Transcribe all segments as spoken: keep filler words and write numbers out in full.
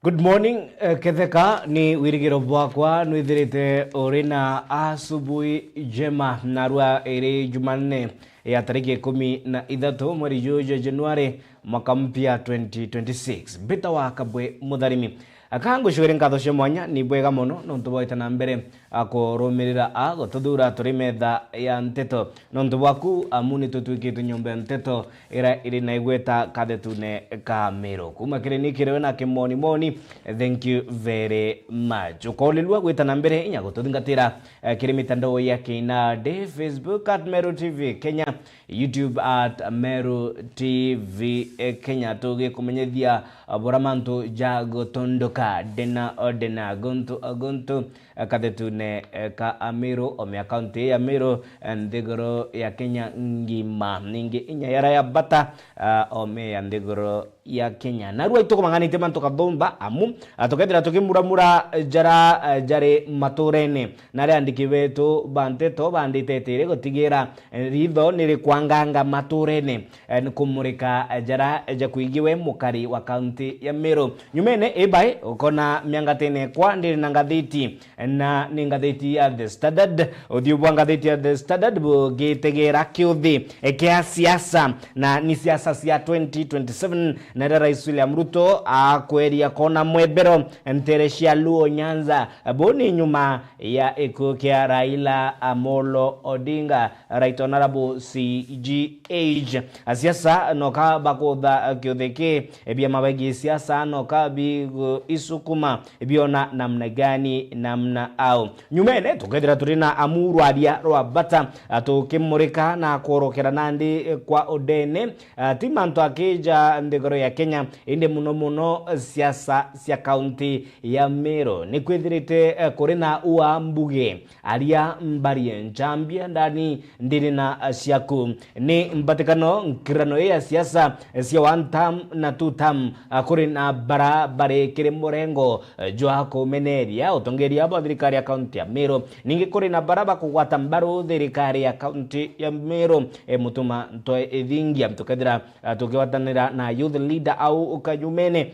Good morning, eh, Ketheka, ni wirigiro bwakwa nwithirite uri na asubuhi njema. Narua iri Jumanne ya tariki ikumi na ithatu mweri juju jwa Januari, mwaka mpya twenty twenty-six. Mbita wa Kabwe Mutharimi. Aka ngucugire nkatho cia mwanya, ni bwega mono nontu bwaita na mbere a kurumirira a gututhuura turi metha ya nteto. Nontu bwaku, amu ni tutwikite nyomba ya nteto ira iri na igweta kathetune ka Miru. Kuma kiri ni kiriwe na kimonimoni, thank you very much. Ukoolelua gwita na mbere inya gututhingatira, eh, kiri mitandao ya kinandi, Facebook at Meru T V Kenya, YouTube at Meru T V Kenya. Tugikumenyithia, eh, bura mantu ja gutunduka ndena o ndena, guntu o guntu, eh, kathetune, eh, ka Amiru, ome ya kaunti ya Miru, eh, nthiguru ya Kenya ngima. Ningi inya yara ya bata, ah, ome ya nthiguru ya Kenya. Narua itukubang'anite mantu kathumba amu, ah, tukethira tukimuramura jara, ah, jari maturene. Na aria andiki betu ba nteto bandite atiri gutigira, eh, ritho ni rikwanganga maturene, eh, ni kumurika, eh, jara ja kwingiwe mukari wa kaunti ya Miru. Nyumene ibai ukona miangatene kwa ndiri na ngathiti, na ni ngathiti ya The Standard. Uthiu bwa ngathiti ya The Standard bugitegera kiuthi, eh, kia siasa, na ni siasa cia twenty twenty-seven, na iria Rais William Ruto akweria kona mwebero ntere cia Luo Nyanza. Bu ni nyuma ya ikuo kia Raila Amolo Odinga, Right Honorable C G H. Asiasa noka bakutha kiuthi ki, biama bigi siasa noka bigu isukuma biona namna gani, namna au. Nyumene tukethira turi na amu rwaria rwa bata, a, tukimurika na kworokera nandi, e, kwa undene, a, ti mantu akija nthiguru ya Kenya, indi muno muno siasa cia kaunti ya Miru. Ni kwithirite, e, kuri na ua mbuge, aria mbarie njambia ndani ndiri na ciaku. Ni mbatikano nkirano ii ya siasa cia one term na two term, a, kuri na bara bari kiri murengo, e, jwa kumeneria utongeria bwa thirikari ya kaunti ya Miru. Ningi kuri na bara bakugwata mbaru thirikari ya kaunti ya Miru, e, mutuma ntoe ithingia. Tukethira, a, tukigwatanira na youth leader au ukanyumene,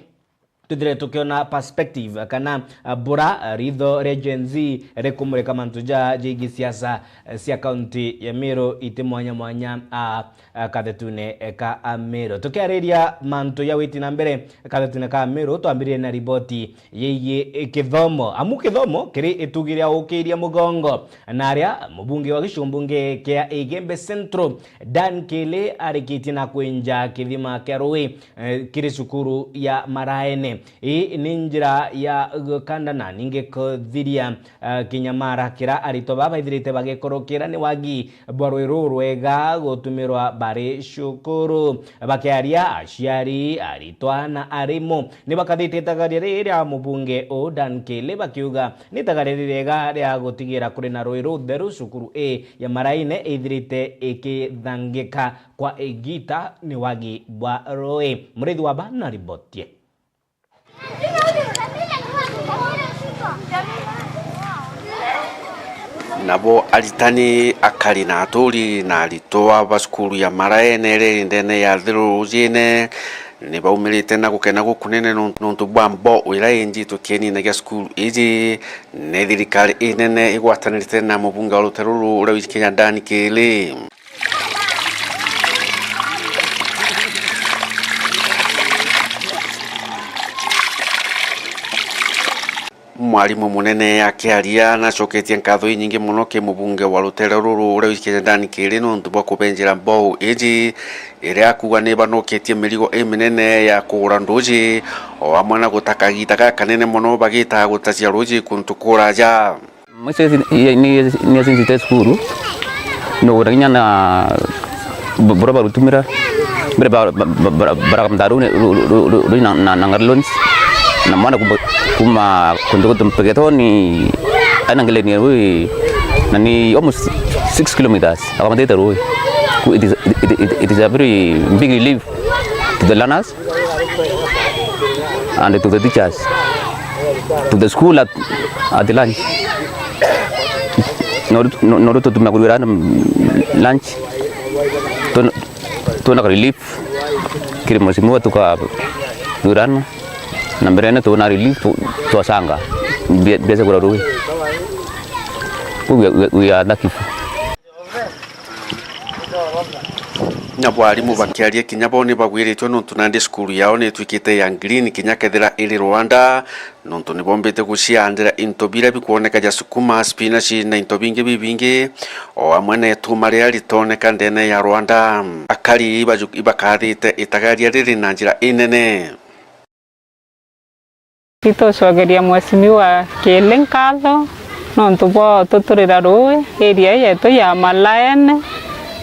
twithire tukiona perspective kana, a, bura, a, ritho ria Gen Z rikumurika mantu ja jigi siasa, a, cia kaunti ya Miru iti mwanya mwanya, a, a, kathetune ka Amiru. Tukiariria mantu ya witi na mbere kathetune ka Amiru, twambiririe na riboti yigi kithomo. Amu kithomo kiri itugi ria ukiria mugongo, na aria mubunge wa gicigo mbunge kia Igembe Central, Dan Kili, arikitie na kwinja kithima kia rui, eh, kiri cukuru ya Maraene. Ii ni njira ya gukanda na ningi kuthiria, eh, kinyamara kira aritwa baa baithirite bagikurukira ni wagi bwa rui ruu rwega gutumirwa bari cukuru. Bakiaria, aciari, aritwa na arimu ni bakathite itagaria riri ria mubunge uu Dan Kili, bakiuga ni itagaria ririega ria gutigira kuri na rui rutheru cukuru ii ya Maraene ithirite ikithangika kwa igita ni wagi bwa rui. Murithi wa ba na riboti. Nabo aritani, akari na aturi na aritwa ba cukuru ya Maraene iri ndene ya Thiru Rujine ni baumirite na gukena gukunene nun-, nuntu bwa mboo ira injitwe kienine gia cukuru iji ni thirikari inene igwatanirite na mubunge wa rutere ruru uria wiji Kenya Dan Kili. Mwarimu munene akiaria nacoketie nkatho inyingi mono ki mubunge wa rutere ruru uria wiji Kenya Dan Kili nontu bwa kubenjera mbou iji iria akuga ni banoketie mirigo iminene ya kugura nduji o amwe na guta kagita gakanene mono bagitaga gutacia ruji kuntu kuraja. Mwiso ni, ni, ni acinjite cukuru, nugura kinya na bu-, bura barutumira, mbere ba-, ba-, ba-, bara-, barakamta ruu ni, ru-, ru-, ru-, ru-, na, na, na ngari loans, na mwana kuma, kuma kuntu gutu Mpeketoni, aina ngileni ya rui, na ni almost six kilometers, akamatite rui. Ku-, it is, it, it, it is a very big relief to the learners and to the teachers, to the school at, at lunch. Noru, no-, noru tutuma kurwira lunch. Tun-, tuna ka relief. Kiri mheshimiwa tuka kurana. Na mbere ene tuna relief tu-, twacanga mbia, mbia cia kugura ruui. Kou we, we, we are lucky. Na bwarimu bakiaria kinya bo ni bagwiritwe nontu nandi cukuru yao ni itwikite ya green kinya kethira iri Rwanda, nontu ni bombite guciandira into biria bikwoneka ja sukuma, spinach na into bingi bibingi, o amwe na ituma riria ritoneka ndene ya Rwanda. Akari ibaju-, ibakathite itagaria riri na njira inene. Itucokeria Mheshimiwa Kiili nkatho nontu bwa ututurira ruui area yetu ya Malaene,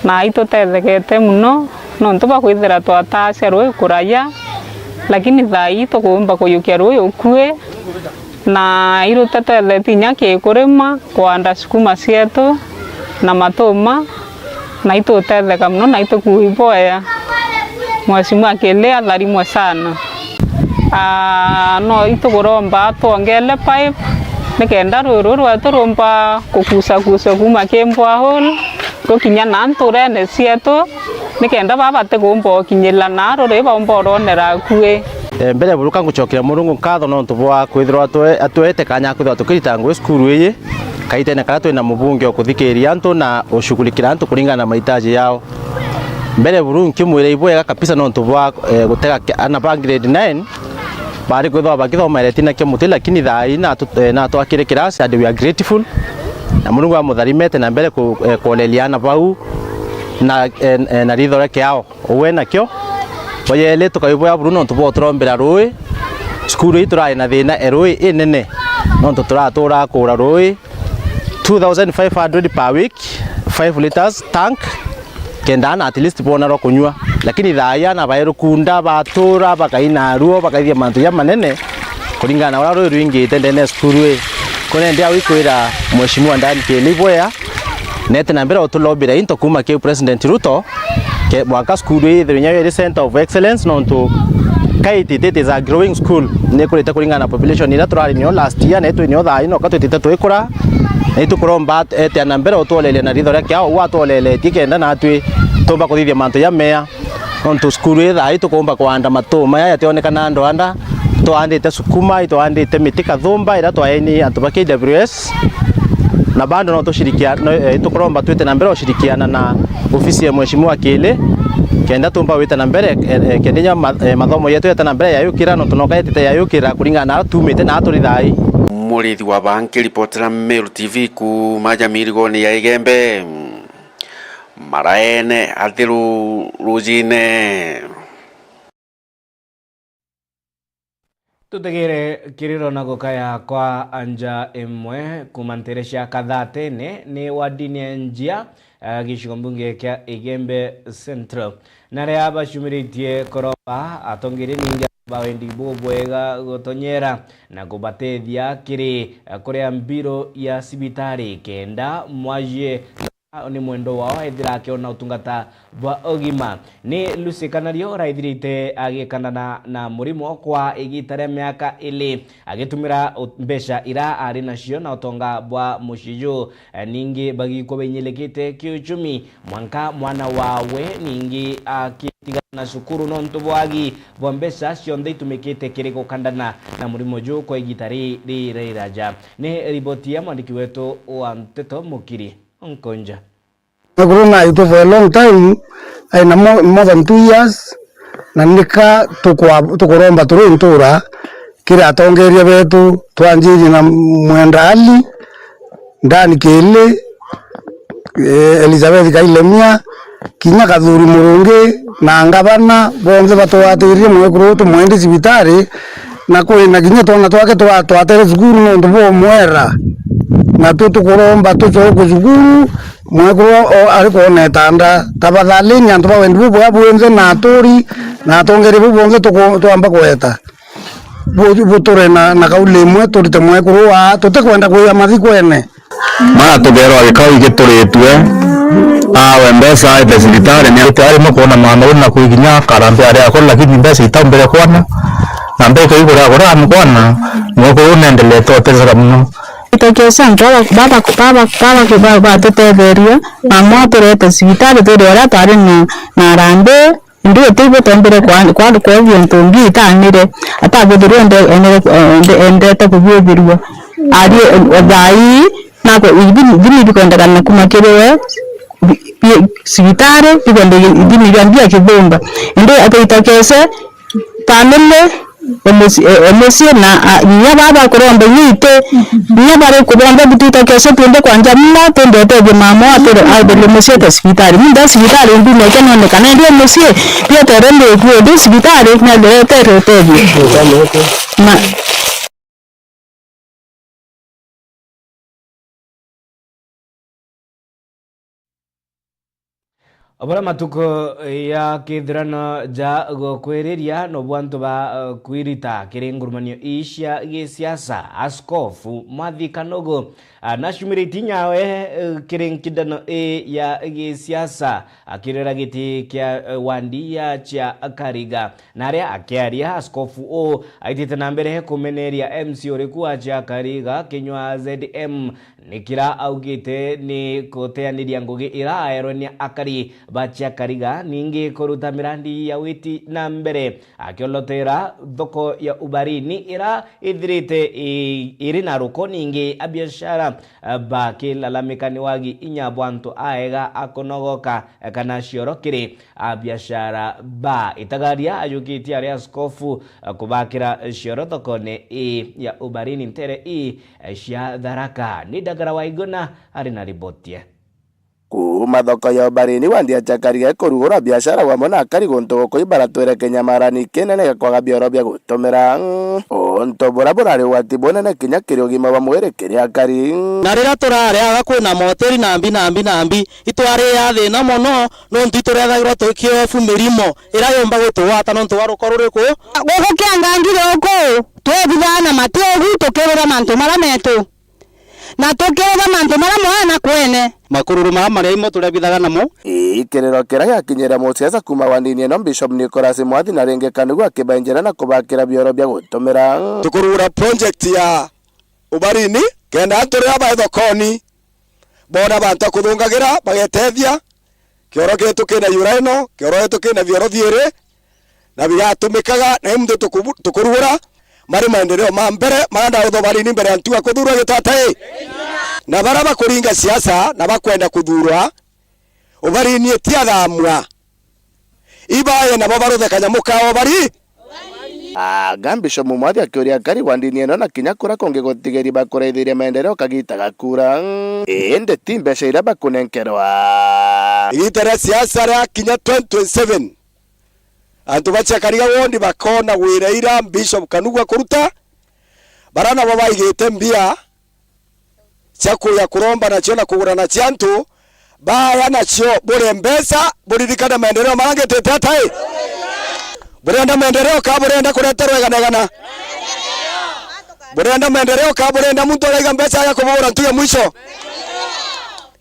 na itutethekete muno nontu bwa kwithira twatacia ruui kuraya, lakini thaa ii tukuumba kuyukia ruui ukui, na irutetethetie inya ki kurima, kwanda sukuma cietu na matuma. Na itutetheka muno na itukui boya. Mheshimiwa Kiili atharimwe sana. Ah, no itukuromba twongele pipe nikenda ruui ruru rwetu rumba kukusakusa kuma ki borehole rukinya na nturene cietu, nikenda baba batikumba ukinyirira na ruri baumba uronera akui. Eh, mbere buruka ngucokeria Murungu nkatho nontu bwa kwithirwa atwe-, atwete kanya kwithirwa tukirita ngugi cukuru iji. Kaitene karia twina mubunge ukuthikiria antu na ushughulikira antu kuringana na mahitaji yao. Mbere buru nkimwira ibwega kabisa nontu bwa, eh, gutega ki-, ana ba grade nine bari kwithwa bakithoma eretina kia muti, lakini thaa ii natu-, eh, natwakire kirasi and we are grateful. Na Murungu amutharimete na mbere ku-, eh, kwoleria ana bau na, eh, eh, na ritho ria kiao. Uwe nakio, bwa yeli tukaibwea buru nontu bwa uturombera ruui. Cukuru ii turari na thina e ruui inene, nontu turatuura kuura ruui two thousand five hundred per week, five litres tank, kenda ana at least boona rwa kunyua. Lakini thaa ii ana bairukunda, batuura, bakaina ruo, bakaithia mantu jamanene, kuringana na uria ruui rwingite ndene ya cukuru ii. Kune ndi au ikwira Mheshimiwa Ndani Kiili ibwea, nete na mbere utulobira into kuma ki President Ruto, ke-, bwaka cukuru ii ithirwe nyayo iri center of excellence, nontu Kait it, it is a growing school, ni ikurite kuringana na population iria turari nio last year, na itwi nio thaa ino ka twitite twikura, na itukuromba at-, etia na mbere utwoleria na ritho ria kiao, uu atwoleletie kenda natwi tumba kuthithia mantu jamea, nontu cukuru ii thaa ii tukumba kwanda matuu maya jationekana ndwanda, itwandite sukuma, itwandite miti kathumba iria twaeni antu ba K W S, na bado no tushirikia-, no, eh, itukuromba twite na mbere ushirikiana na ofisi ya Mheshimiwa Kiili, kenda tumba wita na mbere, eh, eh, kenda inya ma-, eh, mathomo yetu yeta na mbere yayukira, nontu noka yetite yayukira kuringana na aria tumite na aria turi thaa ii. Murithi wa Banki, ripotera Meru T V kuuma Jamirigoni ya Igembe. Maraene athiru rujine. Tutegere kiriro na gukaya kwa anja imwe kuuma ntere cia Kathatene ni wadini ya Njia, eh, gicigo mbunge kia Igembe Central. Na aria bacumiritie kuromba atongeria ningi ba wendi bubwega gutonyera na kubatethia kiri, eh, kuria mbiro ya cibitari kenda mwajie ni mwendo wao ethira akiona utungata bwa ugima. Ni Lucy Kanario uraithirite agikandana na murimo kwa igita ria miaka ili, agitumira u-, mbeca ira ari nacio na utonga bwa mucii juu. Eh, ningi bagikwa bainyilekite kiuchumi, mwanka mwana wawe ningi akitigana na cukuru nontu bwa wagi bwa mbeca cionthe itumikite kiri gukandana na murimo juu kwa igita ri-, ri-, riraja. Ni riboti ya mwandiki wetu wa nteto Mukiri Nkonja. Mwekuru naitwe for a long time, aina mo-, more than two years, na nika tukwa-, tukuromba turi ntura kiri atongeria betu, twanjirie na Mwenda Ali, Dan Kiili, eh, Elizabeth Kailemia, kinya Kathuri Murungi na ngavana, bonthe batwatiririe mwekuru uu tumwende cibitari, na kwina kinya twana twake twa-, twatere cukuru nontu bwa umwera. Natwe tukuromba tucokwe cukuru, mwekuru o-, ari kwona itanda. Tafadhalini antu ba wendi bubwega bwinthe na aturi na atongeria bau bonthe tuku-, twamba gweta. Bu-, buture na, na kauli imwe, turite mwekuru waa, tutikwenda kwia mathikwene. Mara tugerwa gikao igituritue, awe mbeca aete cibitari, ni tayari mukwona mwana uu na kwiginya karambe ari akuru, lakini mbeca itaumbire kwana, na mbeca igura agura amukwana, mwekuru nendelee twateseka muno. Itokea cia antu baba, baba, baba, baba, baba batutetheria, na mwa turete cibitari twiri uria twari na, na arambe. Ndio tu ibo tombire kwa, kwa, kwa bintu ngi itanire, atabuthirwe ende-, ende-, ende-, endete kubuthirwa. Ari, eh, thaa ii, nako, ibi, ibi bikwendekana kuma kiri we, bi-, bi-, cibitari, bikwendekana ibi ni bia mbia kithumba. Indi ataita kese, family, omuci-, e-, omucii na, a, inya baa bakuromba inya ite, inya bari kubomba bitwita kesho twende kwa njamula, twende utethio mama atwire, athirie mucii ete cibitari. Muntu e cibitari ndune kenone kana ndi mucii, bietere ndi kuo, ndi cibitari, nende etere utethio. Na Obura matuku ya kithirano ja gukwiriria, no bwa antu ba, eh, kwirita kiri ngurumanio ii cia gisiasa. Askofu Mwathi Kanugu, ah, nacumiritie nyawe, eh, kiri nkindano ii ya gisiasa, akirira giti kia, eh, wandi ya Chiakariga. Na aria akiaria, askofu uu aitite na mbere kumeneria M C uriku wa Chiakariga, Kinyua Z M, ni kira augite ni kuteaniria ngugi ira aerwe ni akari ba Chiakariga, ningi kuruta mirandi ya witi na mbere, akiolotera thoko ya Ubarini ira ithirite i-, iri na ruko, ningi abiashara, eh, bakilalamika ni wagi inya bwa antu aega a kunogoka, eh, kana cioro kiri abiashara ba itagaria. Ajukitie ari askofu, eh, kubakira cioro thokone ii ya Ubarini ntere ii, eh, cia Tharaka. Ni Ndagara wa Iguna ari na riboti ye. Kuuma thoko ya Ubarini wandi ya Chiakariga ikurugura biashara wamwe na akari guntu guku ibaratwire kinyamarani kinene gia kwaga bioro bia gutumira. Untu buria burari ugwati bunene kinya kiri ugima bwa mwiri kiri akari. Na riria turariaga kwina moteri na mbi na mbi na mbi, itwariaa thina mono, nontu iturethagirwa tukiofu mirimo iria yumba gutugwata nontu bwa ruko ruriku? Guku kiangangire uku, twebithaa na mati ugu tukirira mantu maria metu, na tukirira mantu maria mwana kwene. Makururu maya maria imo turebithaga namo. Ii kiriro kiria giakinyire musiasa kuuma wandini ino, Bishop Nicholas Mwathi, na ringi Kanugu akibenjera na kubakira bioro bia gutumira. Tukurugura project ya Ubarini, kenda antu riria bae thokoni, boona bantu a kuthungagira, bagetethia. Kioro gietu kina yura ino, kioro gietu kina bioro biiri, na bigatumikaga na i muntu tukubu-, tukurugura mari maendeleo ma mbere, maria ndauthobarini mbere ya ntu ya kuthurwa gitata i. Na baria bakuringa siasa na bakwenda kuthurwa, Ubarini itiathamwa. Ibaye nabo baruthe kanyamu kao bari. Anga Bishop Mwathi akiuria akari wa ndini ino na kinya kuria kungi gutigeri bakuraithiria maendeleo kagita ga kura, indi ti mbeca iria bakunenkerwa. Igita ria siasa ria kinya twenty twenty-seven, antu ba Chiakariga wondi bakona wira ira Bishop Kanugu akuruta, baria nabo baigite mbia cia kuja kuromba nacio na kugura nacio antu, baya nacio, bure mbeca, buririkane maendeleo maria ngitite ata i? Burenda maendeleo ka burenda kureterwa igana igana? Burenda maendeleo ka burenda muntu araiga mbeca ya kubugura ntu ya mwisho?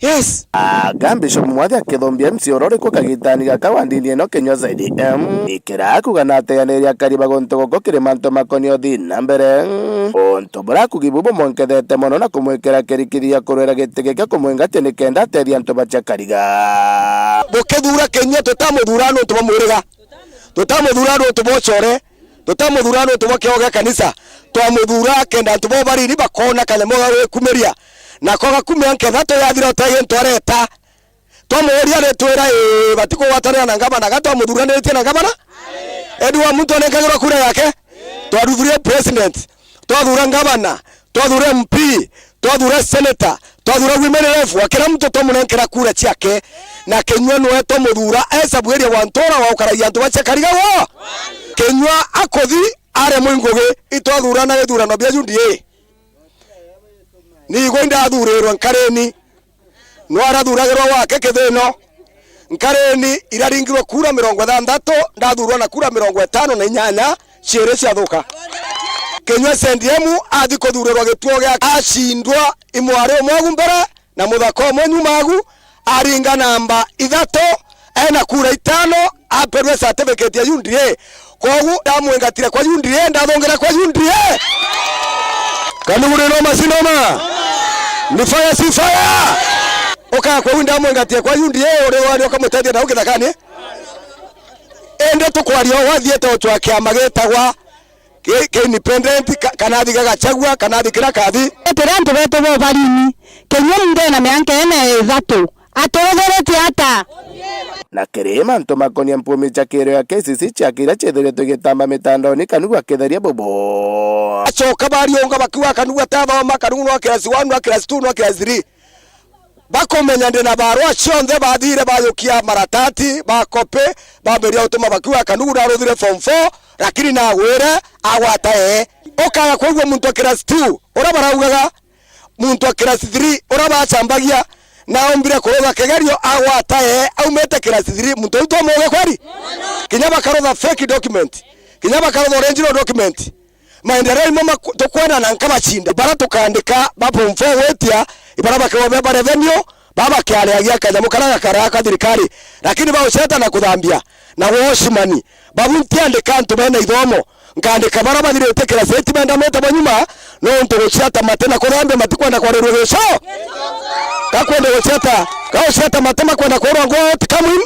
Yes. Anga Bishop Mwathi akithombia M C oro riku kagitani gaka wa ndini ino Kinyua Z M. Ikira kuga na ateaniri akari ba guntu guku kiri mantu makonie uthii na mbere. Untu buria akugi bu bumwongethete mono na kumwikira kirikithia kurwira giti giki kumwingatia nikenda atethia antu ba Chiakariga. Bukithuura Kinyua, tutamuthura nontu bwa mwiriga, tutamuthura nontu bwa ucore, tutamuthura nontu bwa kiao gia kanisa, twamuthura kenda antu ba Ubarini bakona kanyamu ga gwikumiria, nako gakumia nkethatu yathira uti gintu areta. Twamuuria ritwira, ii, batikugwatanira na ngavana, ga twamuthuraniritie na ngavana? Endi wa muntu anenkagirwa kura yake? Twaruthuria president, twathura ngavana, twathura M P, twathura senator, twathura women rep, wa kira muntu twamunenkera kura ciake, na Kinyua nwe twamuthura, esabuiria wa ntura wa ukaragia antu ba Chiakariga wo. Kinyua akuthi aria mwi ngugi, itwathurana githurano bia U D A. Niigwe indathurirwe Nkarini. Nwe arathuragirwa gwake Kithino. Nkarini iraringirwe kura mirongo ithanthatu, ndathurwa na kura mirongo itano na inyanya, ciiri ciathuka. Kinyua C D M athi kuthurirwa gituo giake, acindwa i mwari umwe agu mbere na muthaka umwe nyuma agu, aringa namba ithatu, ena kura itano, aperwe certificate ya U D A. Kwogu ndamwingatire kwa U D A, ndathungira kwa U D A. Kanugure noma si noma? Ni fire si fire? Uka kwogu ndamwingatire kwa U D A, uri wari ukamutethia nau githakani? Indi tukwaria uu athiite ucwa kiama gitagwa ki-, ki independent, ka-, kana athi gia Gachagua, kana athi kiria kathi. Etire antu betu bo barini, kinya muntu ena mianka ina ithatu, atuthirite ata? Na kiri mantu makonia mpumi cia kirio ya K C C cia kiria ciithiritwe gitamba mitandaoni, Kanugwa akitheria bubu. Acoka bariunga bakiuga, Kanugwa atathoma, Kanugwa no class one, no class two, no class three. Bakumenya ndi na barua cionthe, bathire bayukia maratati, bakopi, bambiria gutuma bakiuga, Kanugwa naruthire form four, lakini nagwire, agwata ee. Ukaya kwigua muntu wa class two, uria baraugaga, muntu wa class three, uria bacambagia, na aumbire kurutha kigerio, agwata ee, aumite class three, muntu uu twamuge kweri? Kinya bakarutha fake document, kinya bakarutha original document. Maendeleo imwe maku-, tukwenda na nkabacinda. Bara tukaandika ba form four gwitia, ibara bakegobea ba revenue, baba bakiareagia kanyamu karia gakaraa ka thirikari. Lakini ba uceta na kuthambia, na woshimani, babu ntiandika antu bena ithomo. Nkaandika bara bathirite class eight benda meta ba nyuma, nontu guceta mate na kuthambia matikwenda kwarirua gico. Kakwenda guceta, ka uceta mate makwenda kwirwa ngoo tikamwin.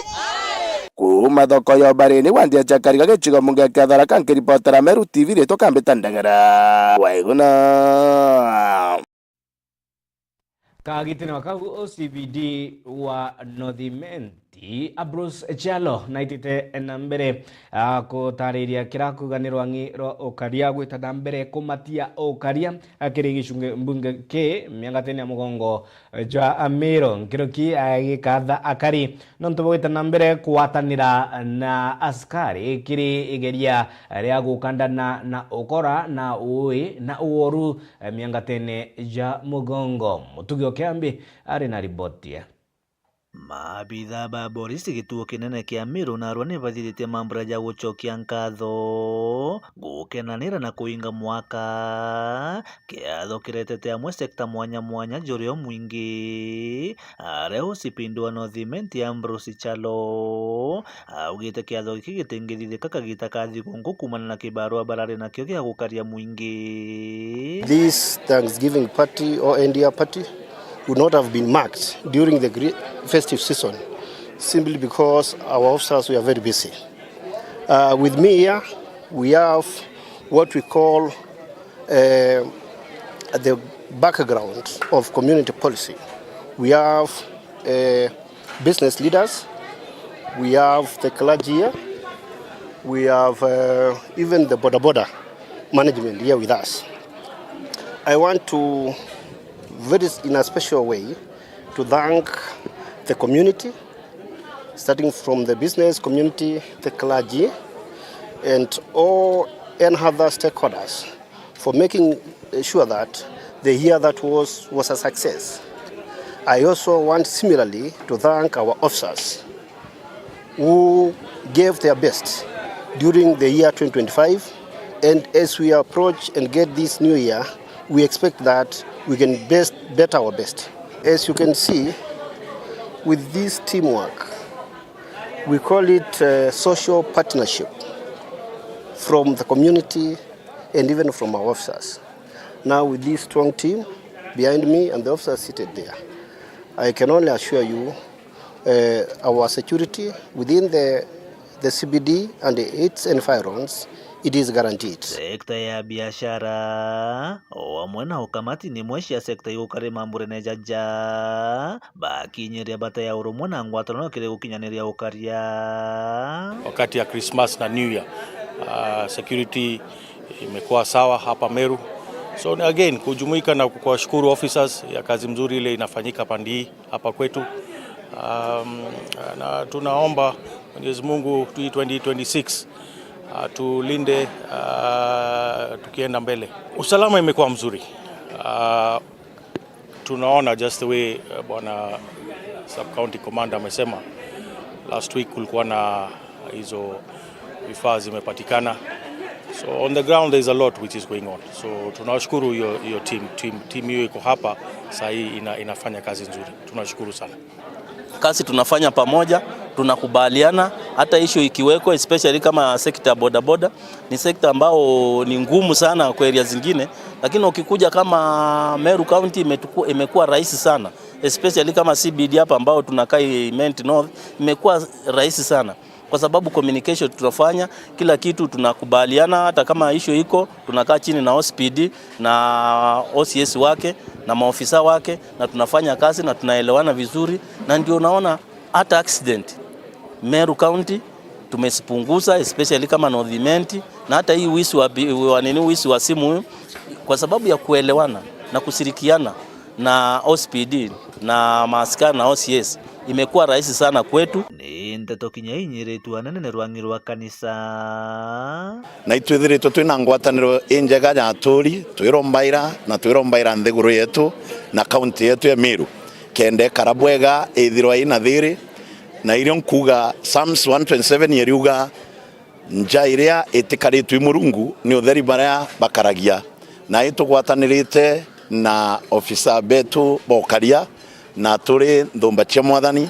Kuuma thoko ya Ubarini wa ndia cia Kariga gicigo mbunge kia Tharaka, nkiripotera Meru T V, ritwa Kambita Ndegera. Waiguna. Kagitene wa kau, O C P D wa North Imenti, Ambrose Kyalo, naitite na mbere, ah, kutariria kira kuuga ni rwang'i rwa ukaria gwita na mbere kumatia ukaria, ah, kiri gicungi mbunge ki miangatene ya mugongo jwa Meru, nkuruki agikatha akari nontu bwa gwita na mbere kugwatanira na askari kiri igeria ria gukandana na ukora na ui na uoru miangatene ja mugongo. Mutugi o Kiambi ari na riboti ya. Maabitha ba borisi gituo kinene kia Meru narua ni bathithitie mambura ja gucokia nkatho, gukenanira na kuinga mwaka, kiatho kiretete amwe sekta mwanya mwanya juri o mwingi, aria O C P D wa North Imenti Ambrose Kyalo augite kiatho giki gitingithithika kagita ka thigunku kumana na kibarua barari nakio gia gukaria mwingi. This Thanksgiving party or end year party would not have been marked during the gre-, festive season simply because our officers were very busy. Uh, with me here, we have what we call, uh, the background of community policy. We have, uh, business leaders, we have the clergy here, we have, uh, even the boda boda management here with us. I want to very, in a special way, to thank the community, starting from the business community, the clergy, and all and other stakeholders for making sure that the year that was, was a success. I also want similarly to thank our officers who gave their best during the year twenty twenty-five, and as we approach and get this new year, we expect that we can best, better our best. As you can see, with this teamwork, we call it, uh, social partnership from the community and even from our officers. Now, with this strong team behind me and the officers seated there, I can only assure you, uh, our security within the, the C B D and its environs, it is guaranteed. Sekta ya biashara o amwe na ukamati ni imwe cia sekta igukari mamburene jaja, bakinyiria bata ya urumwe na ngwataniro kiri gukinyaniria ukaria. Wakati ya Christmas na New Year, ah, security imekuwa sawa hapa Meru. So again, kujumuika na kuwashukuru officers ya kazi mzuri ile inafanyika pande hii hapa kwetu. Um, na tunaomba Mwenyezi Mungu hii twenty twenty-six atulinde, ah, tukienda mbele. Usalama imekuwa mzuri. Ah, tunaona just the way, eh, bwana sub county commander amesema, last week kulikuwa na hizo vifaa zimepatikana. So on the ground there is a lot which is going on. So tunawashukuru hiyo, hiyo team, team, team hiyo iko hapa saa hii ina-, inafanya kazi nzuri. Tunashukuru sana. Kazi tunafanya pamoja, tunakubaliana, hata issue ikiweko, especially kama sector ya bodaboda, ni sector ambao ni ngumu sana kwa area zingine, lakini ukikuja kama Meru County imetuku-, imekuwa rahisi sana, especially kama C B D hapa ambao tunakaa Imenti North, imekuwa rahisi sana. Kwa sababu communication tunafanya, kila kitu tunakubaliana, hata kama issue iko, tunakaa chini na O C P D na O C S wake na maofisa wake, na tunafanya kazi na tunaelewana vizuri, na ndio unaona hata accident Meru County tumesipunguza, especially kama North Imenti, na hata hii wizi wa bi-, wa nini, wizi wa simu huyu, kwa sababu ya kuelewana na kushirikiana na O C P D na maaskari na O C S, imekuwa rahisi sana kwetu. Ni nteto kinya inyiritue anene ni rwang'i rwa kanisa. Na itwithiritwe twina ngwataniro injega ya aturi, twirombaira na twirombaira nthiguru yetu na kaunti yetu ya Meru, kenda ikara bwega, ithirwa ina thiri. Na irio nkuuga, Psalms one twenty-seven iriuga, "Nja iria itikaritwe i Murungu ni utheri baria bakaragia." Na itugwatanirite na ofisa betu ba ukaria, na turi nthumba cia Mwathani,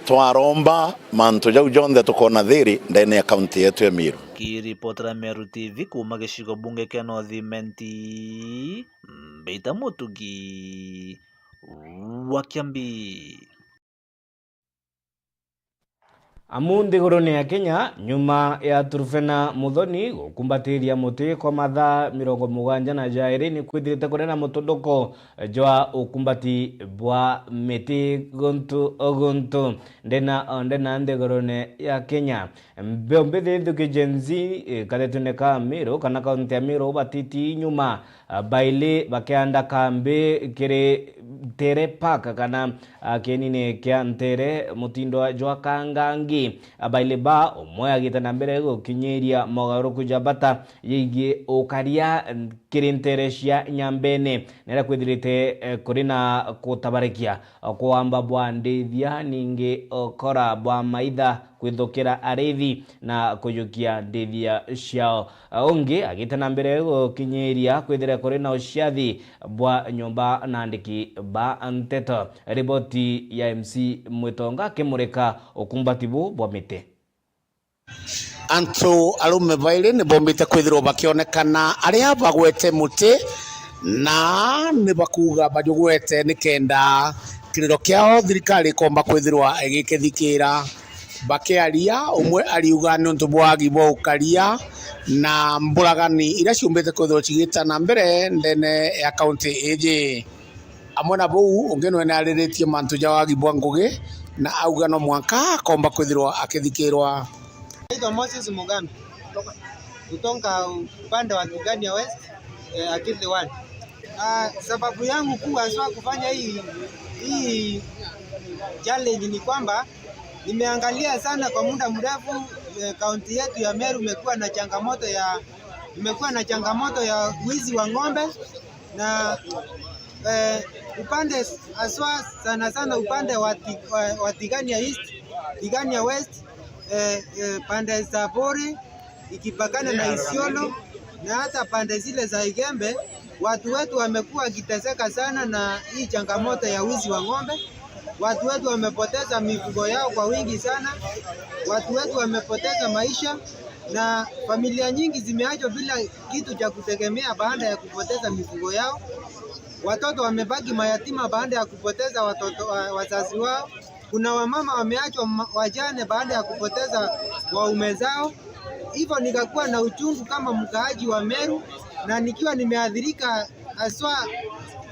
twaromba mantu jau jonthe tukoona thiri ndene ya kaunti yetu ya Meru. Kiripotera Meru T V kuuma gicigo bunge kia North Imenti, Mbita Mutugi wa Kiambi. Amu nthigurune ya Kenya, nyuma ya Turufena Muthoni gukumbatiria muti kwa mathaa mirongo mugwanja na jairi, ni kwithirite kuri na mutunduko jwa ukumbati bwa miti guntu guntu ndena ndena nthigurune ya Kenya. Mbeu mbithi thuki Gen Z, eh, kathetune ka Meru kana kaunti ya Meru batiti nyuma, ah, baili bakianda kambi kiri Ntere Park kana, ah, kienine kia Ntere mutindo jwa Kangangi. Abaili ba umwe agite na mbere gukinyiria mogaruruku ja bata yigii ukaria kiri ntere cia Nyambene, nira kwithirite, eh, kuri na kutabarikia kwamba bwa ndithia, ningi ukora bwa maitha kwithukira arithi na kujukia ndithia ciao. Ungi agite na mbere gukinyiria kwithira kuri na uciathi bwa nyumba na andiki ba nteto. Riboti ya M C Mwitonga akimurika ukumbati bu bwa miti. Antu arume bairi ni bombite kwithirwa bakionekana aria bagwete muti, na ni bakuuga bajugwete nikenda kiriro kiao thirikari ikomba kwithirwa igikithikira. Bakiaria, umwe ariuga niuntu bwa wagi bwa ukaria na mburagani iria ciumbite kwithirwa cigita na mbere ndene ya kaunti iji. Amwe na buu, ungi nwe ni ariritie mantu ja wagi bwa ngugi, na auga no mwanka akomba kwithirwa akithikirwa. Naitwa Moses Mugambi, kutoka upande wa Tigania West, eh, Akili One. Ah, sababu yangu kuu haswa kufanya hii, hii challenge ni kwamba nimeangalia sana kwa muda mrefu, eh, kaunti yetu ya Meru imekuwa na changamoto ya, imekuwa na changamoto ya wizi wa ng'ombe. Na, eh, upande haswa sana sana upande wa Ti-, wa, wa Tigania East, Tigania West, eh, eh, pande za Bori ikipakana na Isiolo na hata pande zile za Igembe, watu wetu wamekuwa wakiteseka sana na hii changamoto ya wizi wa ng'ombe. Watu wetu wamepoteza mifugo yao kwa wingi sana. Watu wetu wamepoteza maisha na familia nyingi zimeachwa bila kitu cha kutegemea baada ya kupoteza mifugo yao. Watoto wamebaki mayatima baada ya kupoteza watoto wa, wazazi wao. Kuna wamama wameachwa ma-, wajane baada ya kupoteza waume zao. Hivyo nikakuwa na uchungu kama mkaaji wa Meru, na nikiwa nimeathirika haswa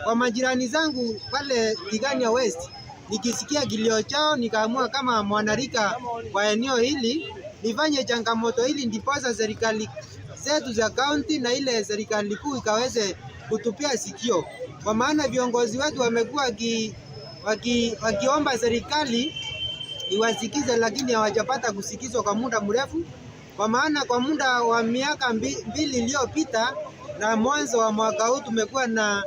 kwa majirani zangu pale Tigania West. Nikisikia kilio chao, nikaamua kama mwanarika wa eneo hili nifanye changamoto hili, ndiposa serikali zetu za kaunti na ile serikali kuu ikaweze kutupea sikio, kwa maana viongozi wetu wamekuwa waki-, waki-, wakiomba serikali iwasikize, lakini hawajapata kusikizwa kwa muda mrefu. Kwa maana kwa muda wa miaka mbi-, mbili iliyopita na mwanzo wa mwaka huu tumekuwa na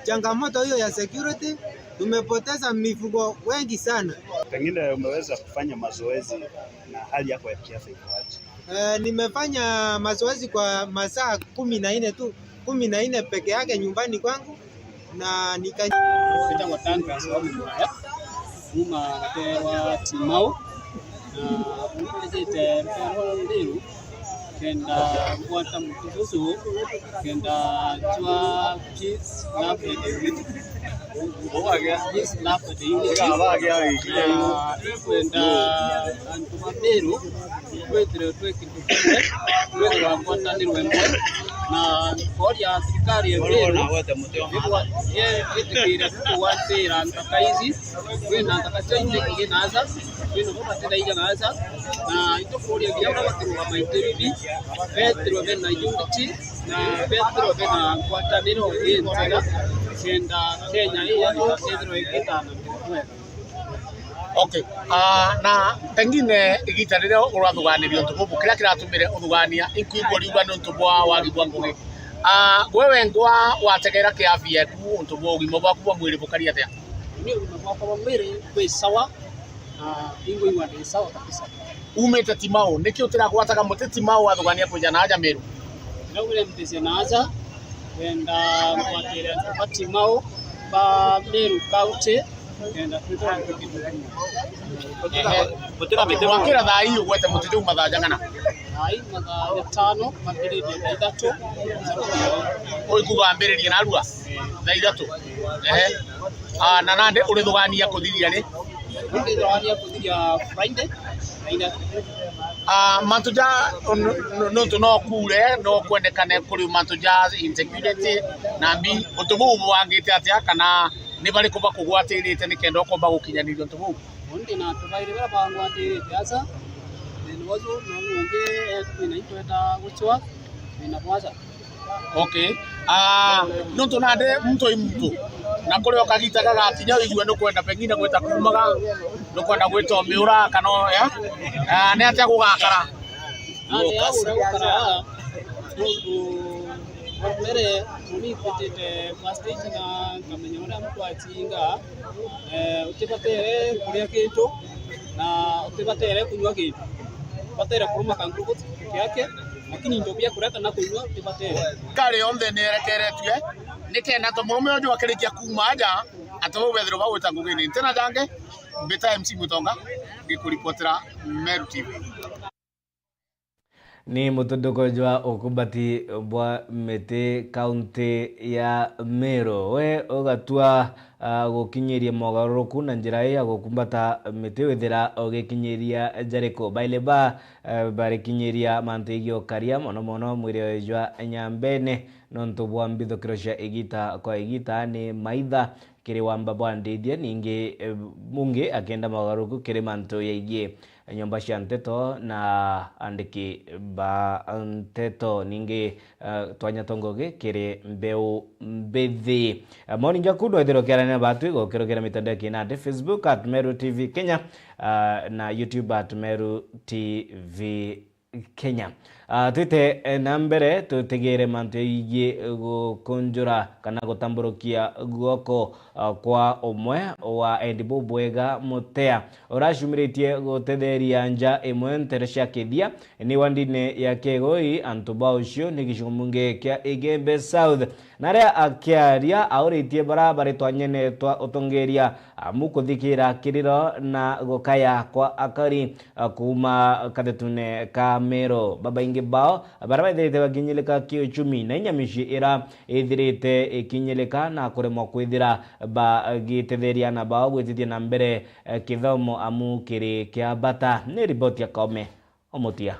changamoto hiyo ya security, tumepoteza mifugo wengi sana. Pengine umeweza kufanya mazoezi na hali yako ya kiafya iko aje? Eh, nimefanya mazoezi kwa masaa kumi na nne tu, kumi na nne peke yake nyumbani kwangu. Na nika- Njitagwa Douglas wa Muraya, kuma Gaterwa Timau, na nijite Gaterwa Ndiru, kenda ngwata muti ucio, kenda jwa peace, love and unity. This love for the unity. Na twenda antu ba Meru twithirwe twi kintu kimwe, twithirwa ngwataniro imwe, na kooria thirikari ya Meru ithwa-, ye-, itikire kugwatira nthaka ici. Kwina nthaka cia ingi ngi naaja, kwina bo batithaija naaja, na itukuuria kinya uria batirugama itirithi, bethirwe bena unity, na bethirwe bena ngwataniro injega, kenda Kenya ii yetu ithirwe igitana wega. Okay. Ah, na pengine igita riria urathuganiria untu bubu, kiria kiratumire uthugania, inkwigua riuga ni untu bwa wagi bwa ngugi. Ah, gwe wengwa wategera kiafia eku, untu bwa ugima bwaku bwa mwiri bukari atia? Ni ugima bwakwa bwa mwiri bwi sawa, na ingwigua ndi sawa kabisa. Umite Timau, niki utiragwataga muti Timau wathugania kwija na aja Meru? Ndiraumire mbicia na aja, wenda ngwatire antu ba Timau ba Meru County, kenda twithirwa twi kintu kimwe. Ehe. Gutira miti. Mwakira thaa ii ugwete muti juu mathaa jang'ana? Thaa ii mathaa jatano, mambiririe thaa ithatu. Ui kuga ambiririe narua? Thaa ithatu. Ehe. Ah, na nandi urithugania kuthiria ri? Ndithugania kuthiria Friday, thaa ithatu. Ah, mantu ja, n-, n-, nontu no kuure, no kwendekane kuri mantu ja insecurity, na mbi, untu buu bubangite atia, kana ni bariku bakugwatirite nikenda ukomba gukinyaniria untu buu? Undi na antu bairi baria bangwatirite aca, thina uju, na uu ungi, eh, thina itwenda gucwa, thina bwaca. Okay. Ah, nontu nandi muntu i muntu. Na kuri o kagita gagakinya wigue nukwenda pengine gwita kuumaga, nukwenda gwita umiura kana o, ya? Ah, ni atia gugakara? Ah, ni au uria gukaraga, nontu wa mbere, uni mbitite first aid na nkamenya uria muntu acinga, eh, utibatere kuria kintu, na utibatere kunyua kintu. Ubatere kuruma kangurugu peke yake, lakini into bia kuria kana kunyua utibatere. Kari yonthe ni erekeretue, nikenda to murume uju akirikia kuuma aja, ati bau bethirwe bagwita ngugine. Ntina jange, mbita M C Mutonga, ngikuripotera Meru T V. Ni mutunduko jwa ukumbati bwa miti kaunti ya Meru. We ugatua, ah, gukinyiria mogaruruku na njira ii ya gukumbata miti withira ugikinyiria jariku? Baile ba, eh, barikinyiria mantu igio karia, mono mono mwiri jwa nyambene, nontu bwa mbithukiro cia igita kwa igita ni maitha kiri wamba bwa ndithia, ningi, eh, mungi akenda mogaruruku kiri mantu yaigie nyomba cia nteto na andiki ba nteto. Ningi, eh, twanya twa ngugi kiri mbeu mbithi. Eh, maoni jaku nwethirwa ukiarania na batwi gukirukira mitandao ya kinandi, Facebook at Meru T V Kenya, ah, na YouTube at Meru T V Kenya. Ah, twite, eh, na mbere, tutegere mantu yaigie gukunjura kana gutamburukia guoko, ah, kwa umwe wa endi bubwega Mutea, uracumiritie gutetheria nja imwe ntere cia kithia ni wandine ya Kegoi. Antu ba ucio ni gicigo mbunge kia Igembe South. Na aria akiaria, auritie bara bari twanyene twa utongeria amu kuthikira kiriro na gukaya kwa akari, a, kuuma kathetune ka Meru. Babaingi bao bara baithirite bakinyilika kiuchumi na inya micii ira ithirite ikinyilika na kuremwa kwithira bagitetheria ana bao gwitithia na mbere, e, kithomo amu kiri kia bata. Ni riboti ya Kaome Omutia.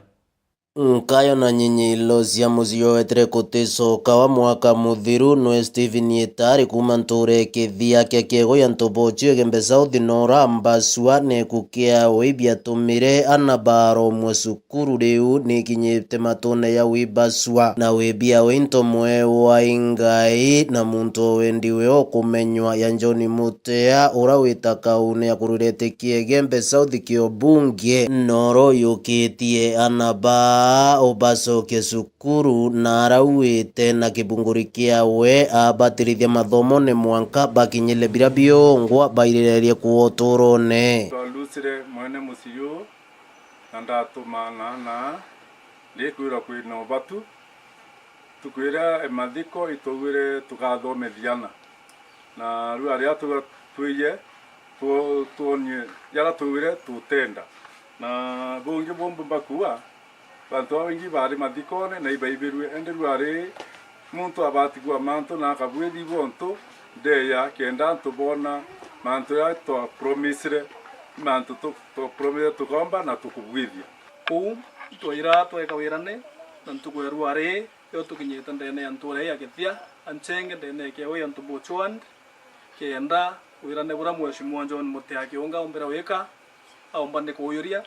Nkayo na nyinyi ilo cia mucii wetere kuticoka wa mwaka muthiru nwe Stephen Itari kuuma ntuura ya Kithia kia Kiego ya Ntobochio Igembe South nora mbacua neku kia wibia tumire ana baromwe cukuru riu nikinyite matune ya wibacua na wibia wa into mwe wa ingai na muntu o wendiwe o kumenywa ya John Mutea ura wita kaune ya kururete Kiege Mbe South kio bunge noro yukitie ana baa ubacoke cukuru na arauite na kibunguri kiawe abatirithia mathomo ni mwanka bakinyile biria biongwa bairirerie kuoturone. Twarucire mwene mucii uu na ndatumana na ndikwirwa kwina ubatu. Tukwire mathiko itwaugire tugathomithia ana. Na riu aria tuga twiye, two-, twonie jaria twaugire tutenda. Na bungi bumbu mbakuwa, bantu babaingi bari mathikone na ibaibirue, indi riu ari muntu abatigua mantu na akabwiri bontu, Ndeya kenda antu boona mantu jaria twapromisire, mantu tu-, twapromisire tukomba na tukubwithia. Uu itwaira tweka wirane na ntuku ya ruari yo tukinyite ndene ya ntura ya Kithia, Anchenge, ndene ya Kiawe ya Ntubuchuand, kenda wirane bura Mheshimiwa John Mutea Kiunga ombire wika, aomba ni kuuyuria,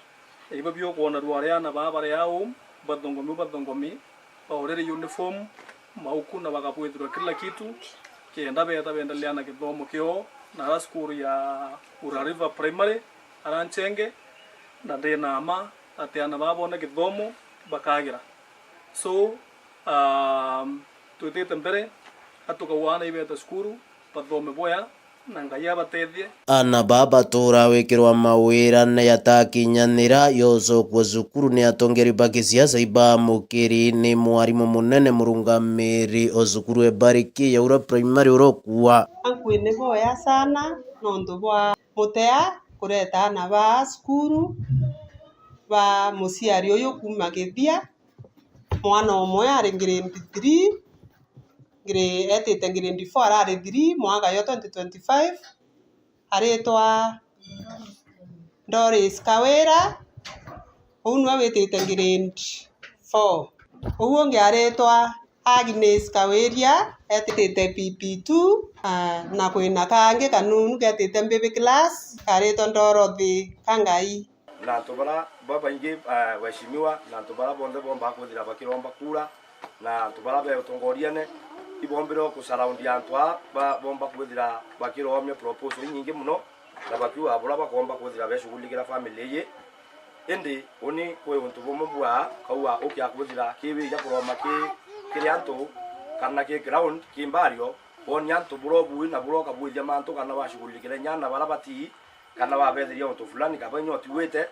ibo biukwona ruari ana baa bari au, bathongomi, bathongomi, baurire uniform, mauku na bakabwithirwa kila kitu, kenda beeta beendelea na githomo kioo, na ara cukuru ya Ura River Primary, ara Nchenge, na ndina mma ati ana baa boona githomo bakagira. So, um, twitite mbere, atukauga ana ibeeta cukuru, bathome bwea, na Ngai abatethie. Ana baa batuura gwikirwa mawira na jatakinyanira, yocokua cukuru ni atongeri ba kisiasa ibaamukiri ni mwarimu munene murungamiri o cukuru e Bariki ya Ura Primary urokua. Ankwi ni boya sana nontu bwa Mutea kureta ana baa cukuru ba muciari uyu kuuma Kithia. Mwana umwe ari grade three, gra-, etite grade four, arari three mwaka yo twenty twenty-five, aritwa Doris Kawira, uu niwe witite grade four. Uu ungi aritwa Agnes Kawiria, etite P P two, ah, na kwina kangi kanunu ketite mbibi class, karitwa Dorothy Kangai. Na antu bara babaingi, eh, waheshimiwa, na antu bara bonthe boomba kwithira bakiromba kura, na antu bara be utongoriene, ibombire o kusurround antu aa ba-, boomba kwithira bakiromia proposal inyingi mono, na bakiuga bura bakoomba kwithira beshughulikira family iyi. Indi uni kwi untu bumwe bua kauga ukia kwithira ki wija kuroma ki, kiri antu, kana ki ground, ki mbario, bonia antu bura ubui na bura ukabwithia mantu, kana washughulikire nyana bara batii, kana wabeethiria untu fulani kaba inya utiwite,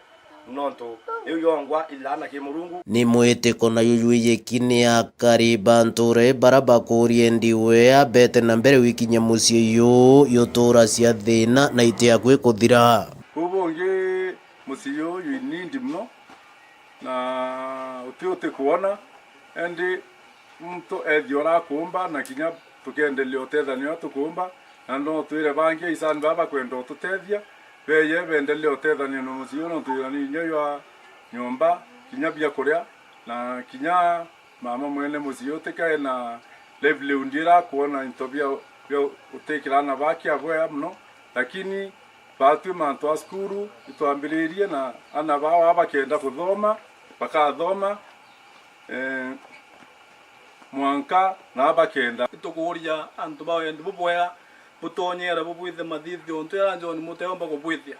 nontu iu yongwa ilaana ki Murungu. Ni mwitiko na jujwijiki ni akari ba ntuura ii bara bakuurie ndiwe abete na mbere gwikinyia mucii juu jutuura cia thiina na iti akui kuthira. Kuu bungi mucii juu jwi need mono, na uti uti kwona, indi muntu ethia ura akuumba, na kinya tukendelea utethania uria tukuumba, na no twire bangi aisani baa bakwenda ututethia, beeye beendelee utethania na mucii uyu, nontu wira ni inya jwa nyomba, kinya bia kuria, na kinya mama mwene mucii utikae na livelihood ira akwona into bia, bia utikira ana baa kia bwea mono, lakini baatwi mantu a cukuru itwambiririe, na ana baa bakenda kuthoma, bakathoma, eh, mwanka na bakenda. Itukuuria antu ba wendi bubwega butonyere bubwithie mathithio untu jaria John Mutea omba kubwithia,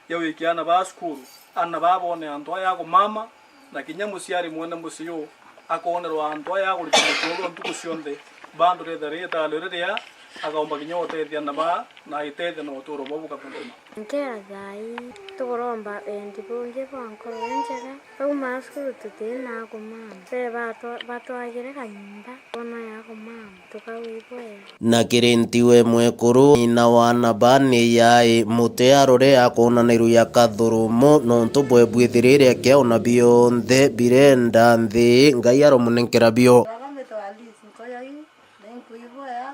ja wikia ana baa cukuru, ana baa boone antu aya akumama, na kinya muciari mwene mucii juu akoonerwa antu aya akurita mutuuro ntuku cionthe, bando rithia riitaalio riria akaumba kinya utethia ana baa na aitethia na utuuro bwao bukathuguma. Nkea thai, tukuromba wendi bungi bwa nkoro injega. Twauma cukuru tutina akumama. Be batwa-, batwagire kanyomba, bono ya akumama, tukagwibwea. Na kiri ntiwe mwekuru, ng'ina wa ana baa ni yai, Mutea arore akoona na iru ya kathurumo, nontu bwe bwithirire akiaona bionthe birenda nthi, Ngai aromunenkera bio. Baba mbitwa Alice Nkoyoi, ni nkwibwea.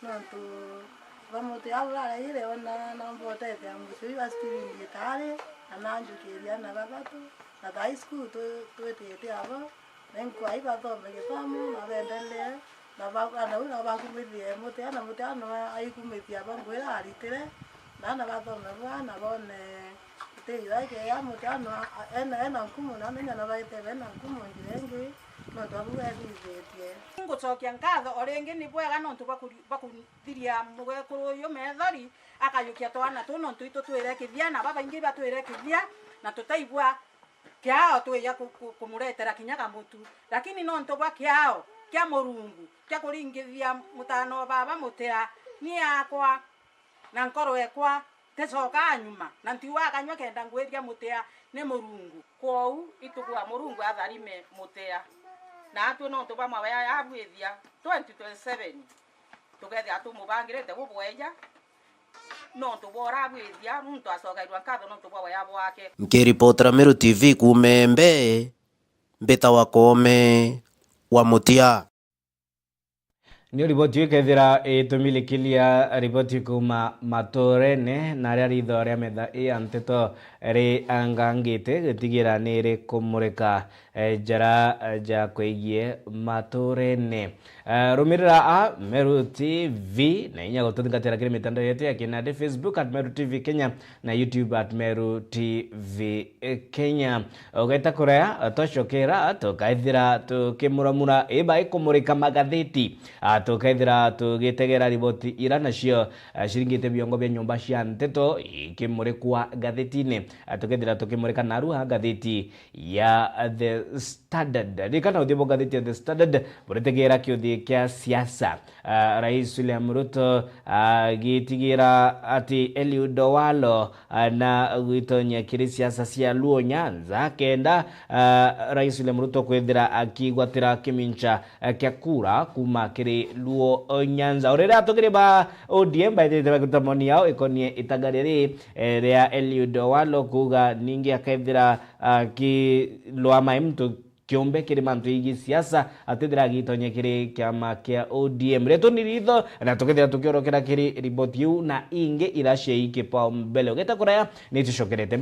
Nontu ba Mutea uu araire, ona naumba utethia mucii uyu wa Steven Gitari, na nanjukiria ana bathatu, na thaai cukuru twi-, twitite abo, na inkwai bathome githomo, na beendelee, na ba-, ana bau nabo bakumithie Mutea, na Mutea no aikumithia abo ngwira aritire, na ana bathome bwa, na boone. Iti yo eke ya Mutea no a-, ena, ena nkumu, na menya no baite bena nkumu njira ingi, nontu abu bethithitie. Ngucokia nkatho o ringi, ni bwega nontu bwa kuri-, bwa kuthiria mwekuru uyu methori, akayukia twana tuu, nontu itu twire kithia, na babaingi batwire kithia, na tutaigua kiao twija ku-, ku-, kumuretera kinya kamutu. Lakini nontu bwa kiao kia Murungu, kia kuringithia mutano baba Mutea, ni akwa na nkoro ekwa ticokaa nyuma, na ntiugaa kanyua kenda ngwiria Mutea ni Murungu. Kwou itukuga Murungu atharime Mutea, na atwi nontu bwa mawea yabwithia twenty twenty-seven, tukethia tumubangirite bubweja nontu bwa urabwithia, muntu acokairua nkatho nontu bwa wea bwake. Nkiripotera Meru T V kuuma Embe, mbitawa Koome wa Mutia. Nio riboti iu ikethira itumilikilia riboti kuuma maturene, na aria ritho ria metha ii ya nteto riangangite gutigira ni rikumurika, eh, njara, eh, ja kwegie maturene. Eh, rumirira a Meru T V na inya gututhingatira kiri mitandao yetu ya kinandi, Facebook at Meru T V Kenya na YouTube at Meru T V Kenya. Ugeta kuria, twacokera, tukaithira tukimuramura iba ikumurika magatheti. Ah, tukaithira tugitegera riboti ira nacio, ah, ciringite biongo bia nyomba cia nteto ikimurikwa gathetine. Ah, tukaithira tukimurika narua ngatheti ya The Standard. Ririkana uthii bwa ngatheti ya The Standard buritegera kiuthi kia siasa. Ah, Rais William Ruto agitigira ati Eliud Owalo, ah, na gwitonyia kiri siasa cia Luo Nyanza, kenda, ah, Rais William Ruto kwithira akigwatira kimincha, eh, kia kura kuuma kiri Luo Nyanza. O riria atongeria ba O D M baithirite bakiruta maoni yao ikonie itaga riri, eh, ria Eliud Owalo kuuga ningi akethira akilwa mai muntu kiumbe kiri mantu igi siasa, atithira agitonya kiri kiama kia O D M. Ritu ni ritho, na tukithira tukiorokera kiri riboti iu na ingi ira ciai kipaumbele. Ugeta kuraya, ni tucokerete.